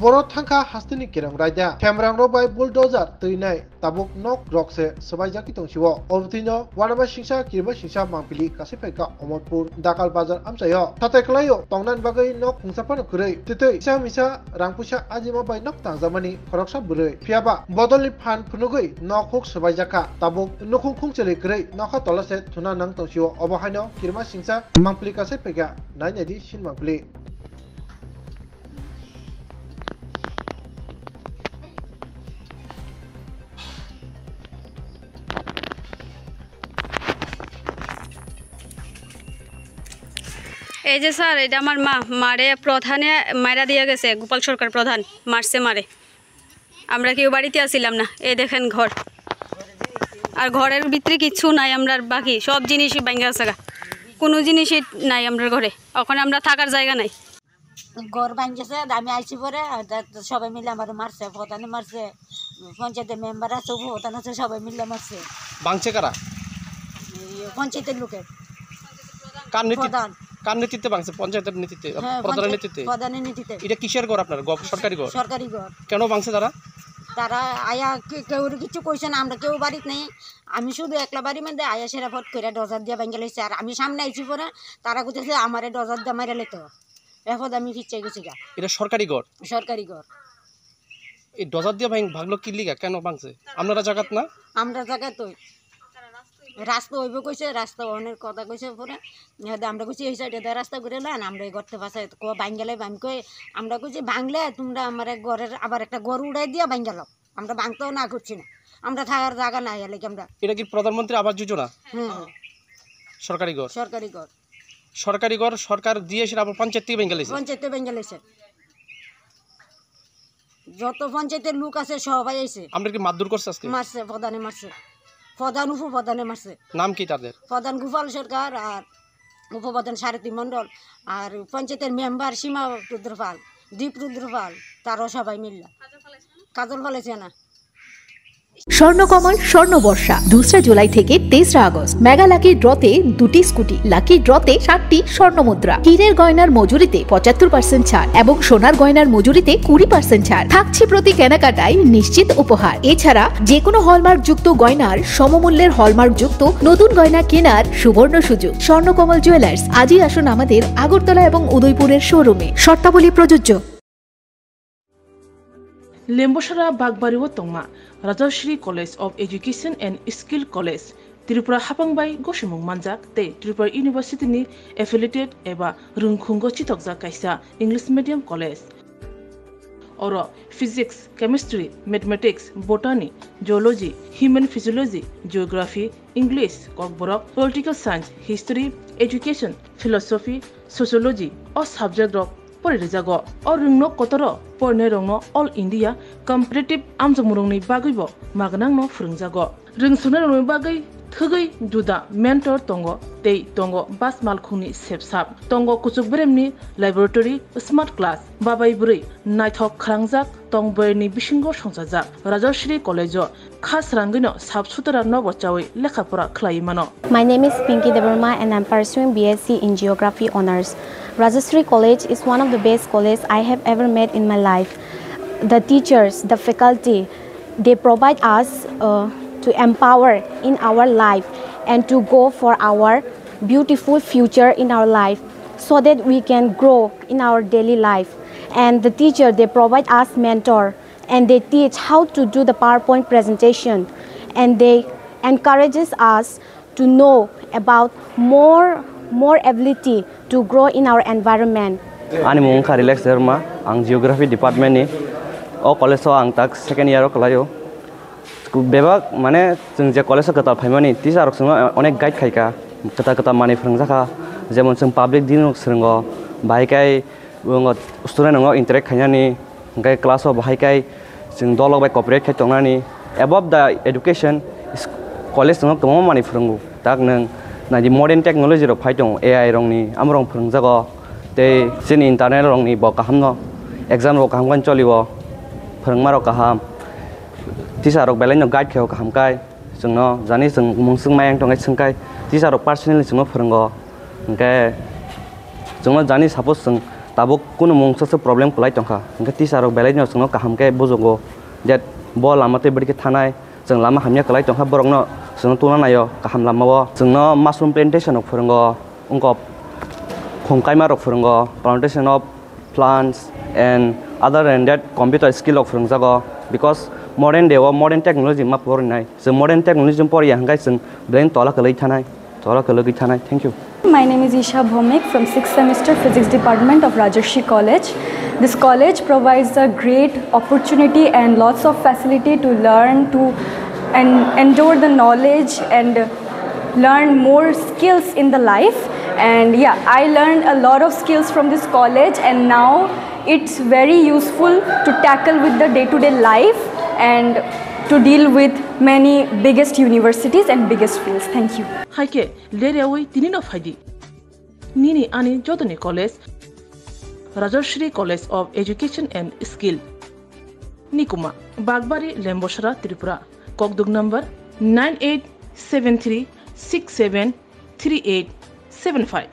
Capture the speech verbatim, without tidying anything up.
Boro thangkha hasteni kerong raida. Hemrangrok bai bulldozer twi nai tabuk nok rok se swbaijak tong sio. Obotwino wanama singsa kirima singsa mangpili kasai phaikha Omorpur Dakal Bazar amchaio. Satai kwlaio tongna bagwi nok khungsa phano kwrwi. Titwi kisa misa rang puisa ajima bai nok tangjakmani khoroksa bwrwi. Phiyaba bodolni phan phunugwi nok huk swbaijakha. Tabuk nukhung khungchwlwi kwrwi nokha tola se thuna nang tong sio. Obo haino kirima singsa mangpili kasai phaikha. Nai nai di sin mangpili. এই যে স্যার, এটা আমার মা, মারে প্রধানে মাইরা দিয়ে গেছে, গোপাল সরকার প্রধান মারছে মারে। আমরা কেউ বাড়িতে আসছিলাম না। এই দেখেন ঘর, আর ঘরের ভিতরে কিচ্ছু নাই, আমরার বাকি সব জিনিসই ভাঙ্গা আছে গা, কোনো জিনিসই নাই আমরার ঘরে। এখন আমরা থাকার জায়গা নাই। ঘর ভাঙছে, আমি আইছি পরে, আর তা-, তা সবাই মিলে আমার মারছে, প্রধানে মারছে, পঞ্চায়েতের মেম্বার আছে, প্রধান আছে, সবাই মিলে মারছে। ভাঙছে কারা? এই পঞ্চায়েতের লোকে। কার নেতৃত্বে? প্রধান। কার নেতৃত্বে ভাঙছে? পঞ্চায়েতের নেতৃত্বে? হ্যাঁ, প্রধানের পঞ্চায়েত, নেতৃত্বে? প্রধানের নেতৃত্বে। এটা কিসের ঘর আপনার? গভ-, সরকারি ঘর? সরকারি ঘর। কেন ভাঙছে তারা? তারা আয়া কে-, কেউ কিছু কইছে না, আমরা কেউ বাড়িত নেই। আমি শুধু একলা বাড়ির মধ্যে আয়া সেরা ফট করে ডজার দিয়ে ভাঙে লাইছে। আর আমি সামনে আইছি পরে, তারা কইতেছে আমারে ডজার দিয়ে মাইরা লাইতো। এরপর আমি ফিরতে গেছি গা। এটা সরকারি ঘর? সরকারি ঘর। এই ডজার দিয়ে ভাঙ-, ভাগলো কি লিগা? কেন ভাঙছে? আপনারা জাগাত না? আমরা জাগাত তো রাস্তা হইব কইছে, রাস্তা অনেক কথা কইছে পরে। এতে আমরা কইছি, "এই সাইডে দিয়ে রাস্তা ঘুরে নেন, আমরা এই গর্তে ফাঁসে কো ভাঙ্গেলে।" আমি কই, আমরা কইছি, "ভাঙলে তোমরা আমার এক ঘরের আবার একটা ঘর উড়াই দিয়া ভাঙ্গেলো।" আমরা ভাঙতেও না করছি না, আমরা থাকার জায়গা নাই, এলাকি আমরা। এটা কি প্রধানমন্ত্রী আবাস যোজনা? হুম, হুম। সরকারি ঘর? সরকারি ঘর। সরকারি ঘর সরকার দিয়ে সেটা আবার পঞ্চায়েত থেকে ভেঙে গেছে? পঞ্চায়েত থেকে ভেঙে গেছে। যত পঞ্চায়েতের লোক আছে সবাই আইছে। আমরা কি মারধর করছে আজকে? মারছে, প্রধানে মারছে, প্রধান উপপ্রধানে মারছে। নাম কি তাদের? প্রধান গোপাল সরকার আর উপপ্রধান সারথী মণ্ডল আর পঞ্চায়েতের মেম্বার সীমা রুদ্রপাল, দীপ রুদ্রপাল, তারাও সবাই মিললা। কাজল ফালাইছে না। স্বর্ণকমল স্বর্ণবর্ষা দুসরা জুলাই থেকে তেসরা আগস্ট। মেগা লাকি ড্রতে দুটি স্কুটি, লাকি ড্রতে সাতটি স্বর্ণ মুদ্রা, হীরের গয়নার মজুরিতে পঁচাত্তর পার্সেন্ট ছাড় এবং সোনার গয়নার মজুরিতে কুড়ি পার্সেন্ট ছাড়। থাকছে প্রতি কেনাকাটায় নিশ্চিত উপহার। এছাড়া যে কোনো হলমার্কযুক্ত গয়নার সমমূল্যের হলমার্কযুক্ত নতুন গয়না কেনার সুবর্ণ সুযোগ। স্বর্ণকমল জুয়েলার্স, আজই আসুন আমাদের আগরতলা এবং উদয়পুরের শোরুমে। শর্তাবলী প্রযোজ্য। Lembosara Bakbari o tongma Rajashree College of Education and Skill College, Tripura hapang bai gosimung manjak tei Tripura University ni affiliated eba rwngkhungo chitokjak kaisa English medium college. Oro physics, chemistry, mathematics, botany, zoology, human physiology, geography, English, Kokborok, political science, history, education, philosophy, sociology o subject rok pori rijago. O rwngno kotoro porinai rokno All India competitive amjokmung rokni bagwibo magnangno phwrwngjago. Rwngsungnai rokni bagwi thwgwi juda mentor tongo tei tongo bas malkhungni sepsap. Tongo kuchuk beremni laboratory, smart class, babai bwrwi naithok khwrangjak tong bwrwini bisingo songchajak. Rajashree College o kha srangwino sap sutara nogo chawi lekha pora khlaiwi mano. My name is Pinky Debbarma and I'm pursuing B S C in Geography Honours. Rajashree College is one of the best college I have ever met in my life. The teachers, the faculty, they provide us, uh, to empower in our life and to go for our beautiful future in our life so that we can grow in our daily life. And the teacher, they provide us mentor and they teach how to do the PowerPoint presentation, and they encourages us to know about more, more ability to grow in our environment. Ani mung wngkha Relax Debbarma, ang Geography Department ni. O college o ang tak second year o kwlaio. Bebak mane chwng je college o kwtal phaimani teacher rok chwngno onek guide khaikha, kwtal kwtal manwi phwrwngjakha, jemon chwng public din rok swrwngo, bahai khe student rokno interact khainani, hwnkhe class o bahai khe chwng dolok bai cooperate khai tongnani. Above the education, college chwngno kwbangma manwi phwrwngo. Tak nwng naidi modern technology rok phai tongo, A I rokni, amorok phwrwngjago. Tei chini internal rokni bo kahamno, exam rok kaham khe cholio, phwrwngma rok kaham. Teacher rok belai no guide khe o kaham kai. Chwngno jani chwng mungswk mayang tongkhe swngkhe teacher rok personally chwngno phwrwngo. Hwnkhe chwngno jani suppose chwng Tabuk kunu mungsa se problem kwlai tongkha, hwnkhe teacher rok belai no chwngno kaham khe bujugo, that bo lama tei bwrwi khe thanai, chwng lama hamya kwlai tongkha, borokno chwngno tungna naio kaham lamao. Chwngno mushroom plantation rok phwrwngo, wngkok khum kaima rok phwrwngo, plantation of plants and other than that computer skill rok phwrwngjago, because modern day o modern technology ma porinai, chwng modern technology poriya hwnkhe chwng belai tola kwlwi thanai. Thank you. My name is Isha Bhomik from sixth semester Physics Department of Rajarshi College. This college provides a great opportunity and lots of facility to learn, to and endure the knowledge and learn more skills in the life. And yeah, I learned a lot of skills from this college, and now it's very useful to tackle with the day-to-day life and to deal with many biggest universities and biggest fields. Thank you. Hai khe, ler yaui tini no phai di. Nini ani jotoni college, Rajashri College of Education and Skill. Nikuma, Bagbari, Lembosra, Tripura. Kokduk number nine eight seven three six seven three eight seven five.